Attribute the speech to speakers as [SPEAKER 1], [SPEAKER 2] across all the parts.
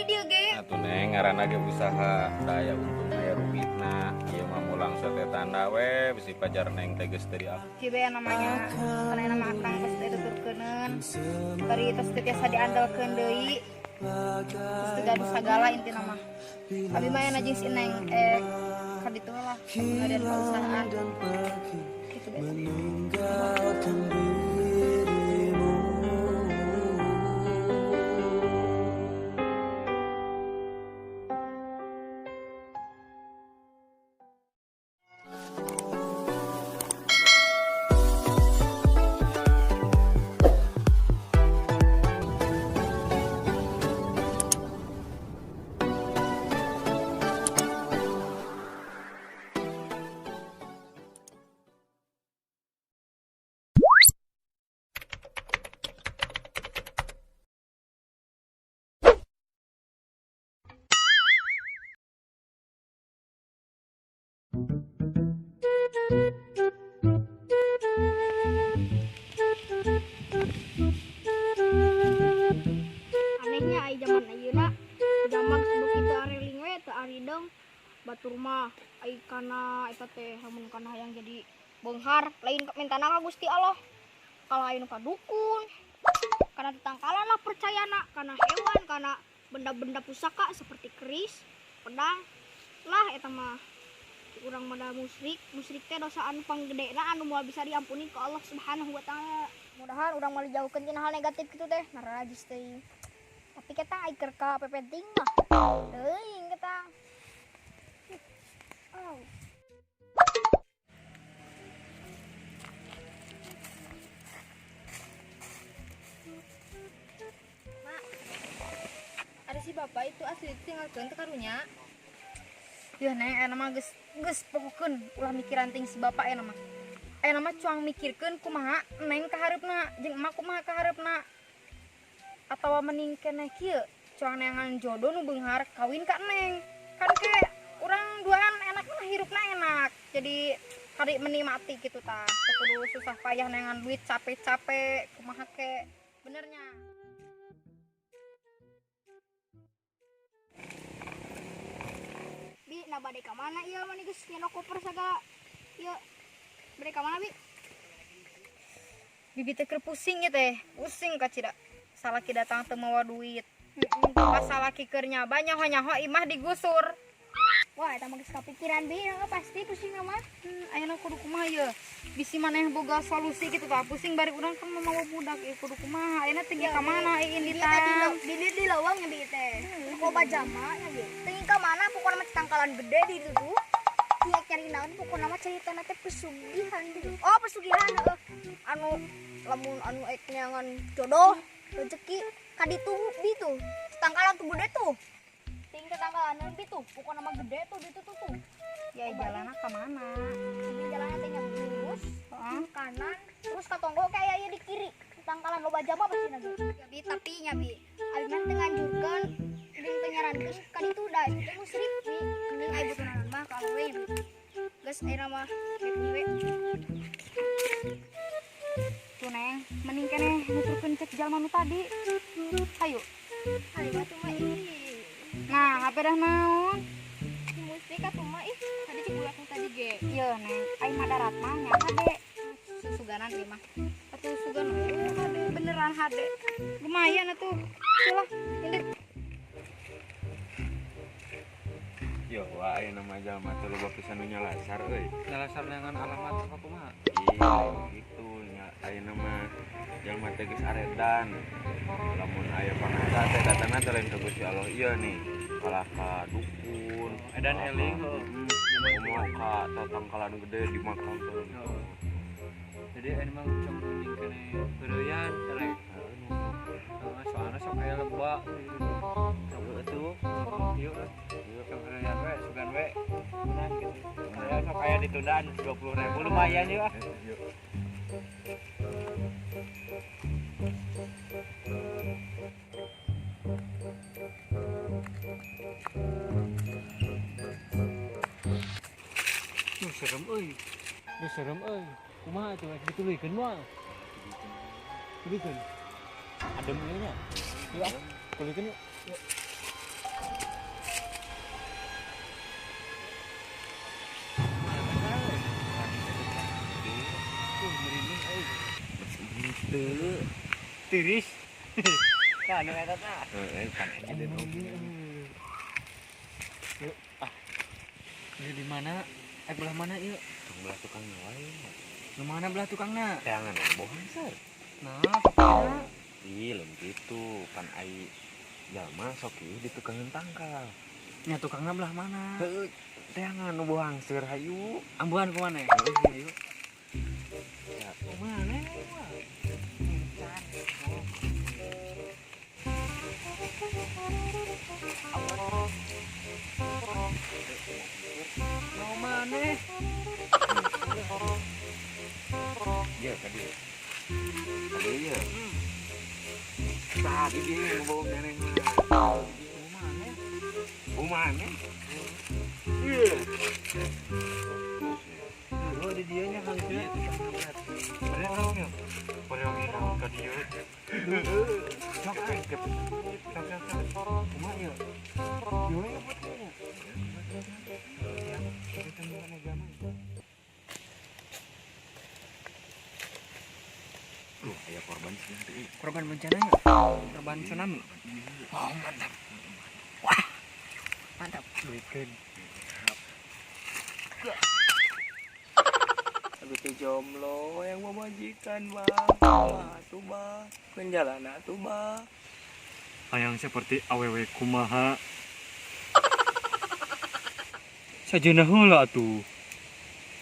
[SPEAKER 1] dieu ge.
[SPEAKER 2] Atuh Neng, ngaranna ge usaha, da aya untung aya rugina. Ieu mah mulang sate tanda we bisi pajar Neng teh geus teu diaku.
[SPEAKER 1] Kieu bae namanya, karena nama akang tos teu tuturkeuneun. Bari tos teu tiasa diandalkeun deui. Terus teu gaduh sagala intina mah. Abi mah aya jeung si Neng ka ditu lah, pengadian pausahaan. Kitu bae.
[SPEAKER 3] Meninggalkan dirimu.
[SPEAKER 4] Anehnya ai zaman ayeuna, zaman geus teu areling we, teu arideng batur mah ai kana eta teh lamun kana hayang jadi beunghar lain mintana ka Gusti Allah, kalah anu ka dukun, kana tetangkalan lah percayana, kana hewan, kana benda-benda pusaka seperti keris, pedang lah. Eta mah urang mah musyrik. Musyrik teh dosa anu panggedena anu moal bisa diampuni ke Allah Subhanahu wa Taala. Mudahan urang moal dijauhkeun tina hal negatif kitu teh, narajis teuing. Tapi kita ai keur ka pepenting mah teuing kita. Oh.
[SPEAKER 1] Mak, ada si bapak itu asli tinggalkeun teh karunya. Ya Neng, aya mah geus geus pokokeun ulah mikiran ting si bapak aya mah. Aya mah cuang mikirkeun kumaha Neng kahareupna jeung emak kumaha kahareupna. Atawa mending keneh kieu, cuang neangan jodoh nu beunghar kawin ka Neng. Kan ke urang duaan enak mah hirupna enak. Jadi kari menikmati gitu tah. Teu kudu susah payah neangan duit capek-capek kumaha ke. Benernya.
[SPEAKER 4] Bi, nah bade ka mana ieu mah geus nyeno koper sagala. Ieu bade ka mana, Bi?
[SPEAKER 1] Bibi teh keur pusing ya teh, pusing kacida. Salaki datang teu mawa duit. Pas salaki keur nyaba nyaho-nyaho imah digusur.
[SPEAKER 4] Wah, eta mah geus kapikiran, Bi, heeh, pasti pusing mah.
[SPEAKER 1] Ayeuna kudu kumaha ye? Bisi maneh boga solusi gitu tah. Pusing bari urang kan mawa budak ieu kudu kumaha. Ayeuna teh ka mana ieu
[SPEAKER 4] Bi
[SPEAKER 1] di
[SPEAKER 4] teh di
[SPEAKER 1] tang?
[SPEAKER 4] di leuweung nya Bi teh. Loba jama nya Bi. Teuing ka mana pokona mah tangkalan gede di ditu tuh. Tinggal cari naon pokona mah caritana teh pesugihan gitu. Oh, pesugihan heeh. Anu lamun anu ek neangan jodoh rezeki ka ditu Bi tuh. Tangkalan tuh gede tuh. Ting tetanggalan Bi tuh, pokona mah gede tuh di ditu tuh.
[SPEAKER 1] Ya jalanna ka mana?
[SPEAKER 4] Ini jalannya teh nya lurus,
[SPEAKER 1] Heeh.
[SPEAKER 4] kanan, terus ka tonggo kayak aya di kiri. Tangkalan loba jama pasti lagi. Bi, tapi nya Bi, abi mah teu nganjurkeun jeung teu nyarankeun ka ditu da itu teh musyrik Bi. Mending ai butuhna mah ka we nya Bi. Geus ayeuna mah happy we.
[SPEAKER 1] Tuh Neng, mending keneh nuturkeun cek jalma nu tadi. Hayu.
[SPEAKER 4] Hayu atuh mah ih.
[SPEAKER 1] Nah, HP dah naon?
[SPEAKER 4] Si musrik atuh mah ih, tadi cek ulah tadi ge.
[SPEAKER 1] Ieu Neng, ai madarat mah nya hade. Susuganan ieu mah. Atuh sugan we hade, beneran hade. Lumayan atuh. Lah, ini
[SPEAKER 2] Yo, wah aya nama jalma teh loba pisan nu nyalasar euy.
[SPEAKER 5] Nyalasar dengan alamat apa kumaha?
[SPEAKER 2] Ih, gitu nya aya nama jalma teh geus aredan. Lamun aya pangasa teh datangna teh lain ka Gusti Allah ieu nih. Kalah ka dukun,
[SPEAKER 5] Edan eling heuh.
[SPEAKER 2] Kumaha ka tatangkalan gede di makam teh.
[SPEAKER 5] Heeh. Jadi emang cong mending kene heureuyan rek. Heeh, soalna sok aya lebak gitu.
[SPEAKER 2] Heeh tuh.
[SPEAKER 5] Yuk lah. Sok heureuyan we, sugan we. Menang gitu. Aya sok aya ditundaan 20.000 lumayan yuk ah.
[SPEAKER 2] Yuk.
[SPEAKER 5] Duh serem euy. Duh serem euy. Kumaha atuh rek dituluykeun moal? Tuluykeun. Adem ieu nya. Yuk ah, tuluykeun yuk. Yuk.
[SPEAKER 2] Teu.
[SPEAKER 5] Tiris. Tah anu eta tah.
[SPEAKER 2] Heeh, kan insiden oge.
[SPEAKER 5] Yuk, ah. Ieu di mana? Belah mana ieu?
[SPEAKER 2] Tukang belah tukang wae.
[SPEAKER 5] Nu mana belah tukangna?
[SPEAKER 2] Teangan we bohong seur.
[SPEAKER 5] Nah, tukangna.
[SPEAKER 2] Ih, lain kitu, pan ai jalma sok ieu di tukangan tangkal.
[SPEAKER 5] Nya tukangna belah mana?
[SPEAKER 2] Heuh, teangan nu bohang seur hayu.
[SPEAKER 5] Ambuhan ku maneh?
[SPEAKER 2] Hayu.
[SPEAKER 5] Ya, mana? Mau mana?
[SPEAKER 2] Ya tadi. Tadi ya. Tadi dia mau bawa neneng.
[SPEAKER 5] Mau mana?
[SPEAKER 2] Mau mana? Iya.
[SPEAKER 5] Oh, di dia nya kali dia.
[SPEAKER 2] Bener kan? Bener kan ka dieu. Sok sok.
[SPEAKER 5] Kumaha ieu? Ieu we putihnya. Kita mulai agama.
[SPEAKER 2] Loh, aya korban sih nanti.
[SPEAKER 5] Korban bencana ya? Korban tsunami. Oh, mantap. Wah. Mantap. Duitkeun.
[SPEAKER 6] Abi teh jomblo yang memajikan bang. Kumaha tuh bang? Menjalana tuh bang.
[SPEAKER 5] Hayang seperti awewe kumaha. Sajena heula atuh.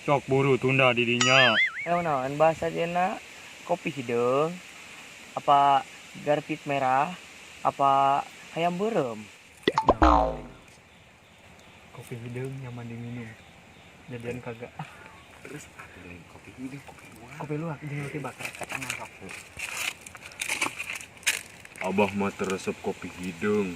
[SPEAKER 5] Sok buru tunda didinya.
[SPEAKER 6] Naon bahasa jena? Kopi hideung, apa garpit merah, apa hayam beureum?
[SPEAKER 5] Kopi hideung nyaman diminum. Jadian kagak.
[SPEAKER 2] Terus lain kopi hideung, kopi luwak.
[SPEAKER 5] Kopi luwak jeung roti bakar kacangan sok.
[SPEAKER 2] Abah mah teresep kopi hideung.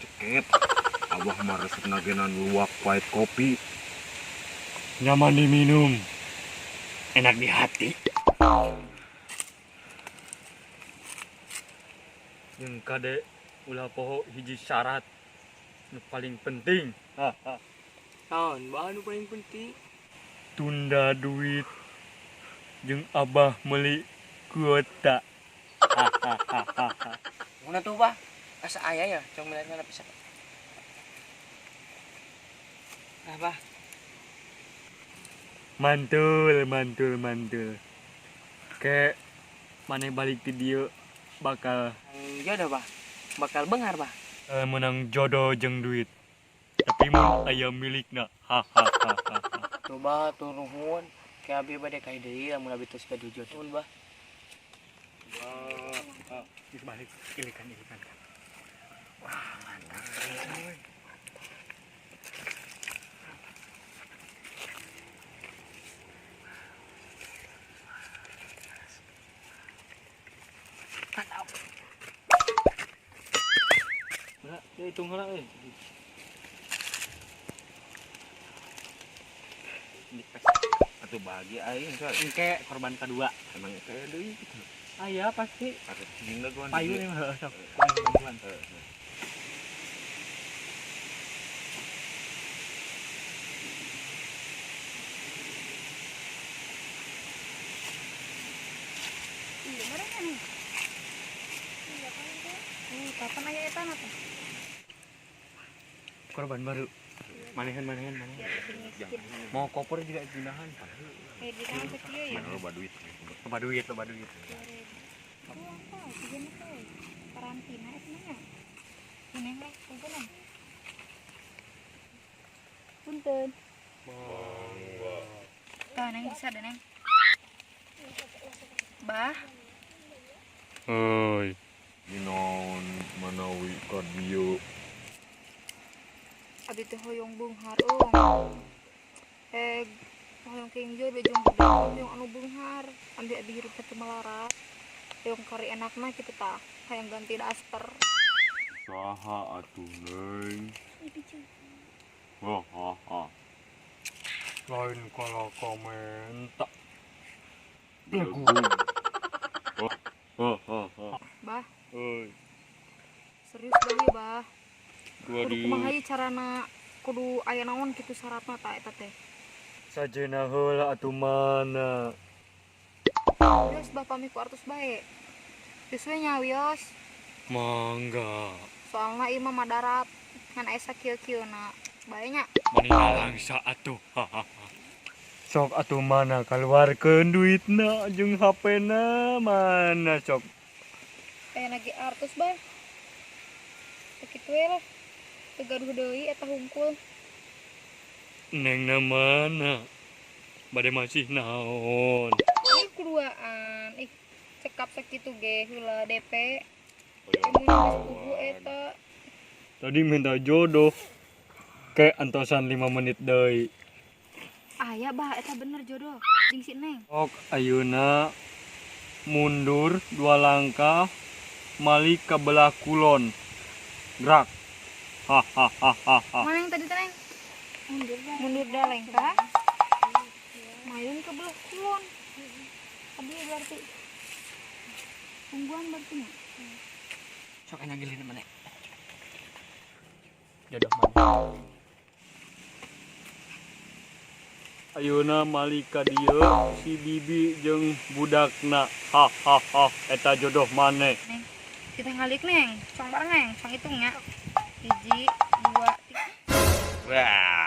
[SPEAKER 2] Ceket. Abah mah resep nagenan luwak pahit kopi.
[SPEAKER 5] Nyaman diminum. Enak di hati. Jeung kade ulah poho hiji syarat nu paling penting.
[SPEAKER 6] Naon bah nu paling penting?
[SPEAKER 5] Tunda duit jeung abah meuli kuota.
[SPEAKER 6] Mun atuh bah? Asa aya ya cong milana bisa. Nah bah.
[SPEAKER 5] Mantul, mantul, mantul. Ke maneh balik ti dieu bakal
[SPEAKER 6] jodoh bah, bakal bengar bah.
[SPEAKER 5] Menang jodoh jeung duit. Tapi mun aya milikna. Hahaha.
[SPEAKER 6] Coba tuh nuhun, ke abi bade ka deui lamun abi tos gaduh jodoh bah.
[SPEAKER 5] Geus balik ilikan-ilikan. Wah, mantap. Ya hitung heula euy.
[SPEAKER 2] Atuh bagi aing coy.
[SPEAKER 5] Engke korban kedua.
[SPEAKER 2] Emang kayak deui kitu.
[SPEAKER 5] Aya pasti.
[SPEAKER 2] Atuh jeung dagoan.
[SPEAKER 5] Payu nih heuh sok. Bantuan.
[SPEAKER 1] Iya, mereka nih. Iya, kan itu. Kapan aya eta na teh?
[SPEAKER 5] Korban baru. Manehan. Mau koper juga pindahan.
[SPEAKER 1] Di tangan kecil ya.
[SPEAKER 2] Loba duit.
[SPEAKER 5] Loba duit, loba duit.
[SPEAKER 1] Itu apa? Tiga teh. Karantina eta mah. Ini mah punten. Punten.
[SPEAKER 2] Mangga.
[SPEAKER 1] Tah neng bisa deh neng. Bah.
[SPEAKER 5] Oi.
[SPEAKER 2] Dinaon manawi ka dieu.
[SPEAKER 1] Abi teh hoyong beunghar euy. Hoyong keng jodoh jeung hoyong anu beunghar. Ambi abi hirup teh melarat. Hoyong kari enakna kitu tah. Hayang ganti daster.
[SPEAKER 2] Saha atuh neng? Hahaha.
[SPEAKER 5] Lain kalau komentar. Belagu.
[SPEAKER 1] Bah.
[SPEAKER 5] Oi.
[SPEAKER 1] Serius bah ya, bah.
[SPEAKER 5] Kudu
[SPEAKER 1] kumaha ieu carana kudu aya naon kitu syaratna ta eta teh.
[SPEAKER 5] Sajena heula atuh mana.
[SPEAKER 1] Wios bapak miku artos bae. Geus we nya wios.
[SPEAKER 5] Mangga.
[SPEAKER 1] Soalna ieu mah madarat ngan aya sakieu-kieuna. Bae nya.
[SPEAKER 5] Mani nalangsa atuh. Sok atuh mana keluarkeun duitna jeung HP-na mana sok.
[SPEAKER 1] Aya lagi artos bae. Sakitu we lah. Teu gaduh deui eta hungkul.
[SPEAKER 5] Nengna mana? Bade masih naon?
[SPEAKER 1] Ih kuduaan. Ih cekap sakitu ge heula DP. Mun geus pugu eta.
[SPEAKER 5] Tadi minta jodoh. Kayak antosan 5 menit deui.
[SPEAKER 1] Aya bah eta bener jodoh jeung si Neng.
[SPEAKER 5] Sok ayeuna mundur 2 langkah malik ke belah kulon. Gerak. Hahaha.
[SPEAKER 1] Mana yang tadi teh, Neng?
[SPEAKER 4] Mundur dah.
[SPEAKER 1] Mundur dah lengkah. Mayun ke belah kulon. Tadi berarti tungguan berarti nya.
[SPEAKER 6] Sok enak gilin mana? Jodoh mana?
[SPEAKER 5] Ayeuna malik ka dieu si bibi jeung budakna. Hahaha eta jodoh maneh.
[SPEAKER 1] Neng, kita ngalik Neng, cong bareng Neng, cong hitung ya. 1, 2, 3.
[SPEAKER 2] Wah.